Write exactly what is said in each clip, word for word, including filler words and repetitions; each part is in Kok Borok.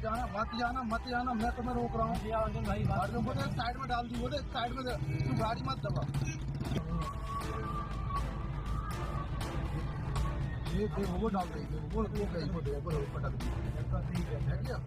जाना, मत जाना, मत जाना, मैं तुम्हें रोक रहा हूँ। भैया, अंजन भाई, बात और जो बोले, साइड में डाल दी, बोले, साइड में दे, तू गाड़ी मत दबा। ये, ये वो डाल दे, ये वो, वो गई, वो दे, वो पटक दी। ठीक है।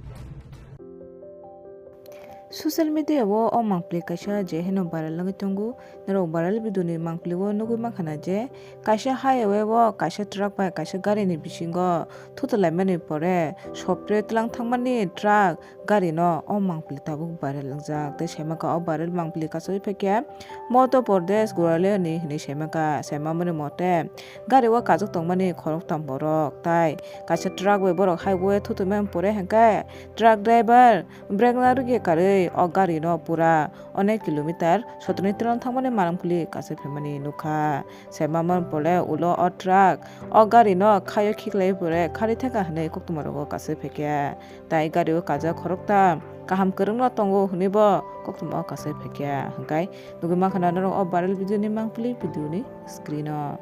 Social media o o mangpili kaisa je heno viral wngwi tongo. Norok viral video ni mangpili o nugwi mankha na je kaisa highway o kaisa truck bai kaisa gari ni bisingo thutulaimani pore sopre tlang thangmani truck gari no o mangpili tabuk viral wngjak. Tei saimanka o viral mangpili kaisa oi phaikhe Madhya Pradesh Gwalior ni hinwi saimanka. Saimamani mote gari o kajak tongmani khoroktham borok tai kaisa truck bai borok highway o thuthuimani pore hwnkhe truck driver brake narwkhe karwi o gari no pura onek kilometer sotoni tlang thangmani mangpili kaisa phaimani nukha. Saimamani pore ulo o truck o gari no khaio khiklai pore khari thangkha hinwi koktwma rogo kaisa phaikha. Tai gari o kajak khoroktham kaham kwrwngno tongo hinwi bo koktwma o kaisa phaikha. Hwnkhe nugwi mankha na norok o viral video ni mangpili video ni screen o.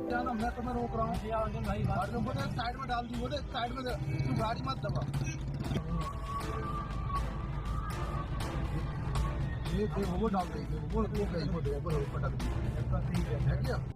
जाना, मैं तुम्हें रोक रहा हूँ। भैया, अंजन भाई, बात और जो बोले, साइड में डाल दी, बोले, साइड में दे, तू गाड़ी मत दबा। ये, ये वो डाल दे, ये वो, वो गई, वो दे, वो पटक दी। ठीक है।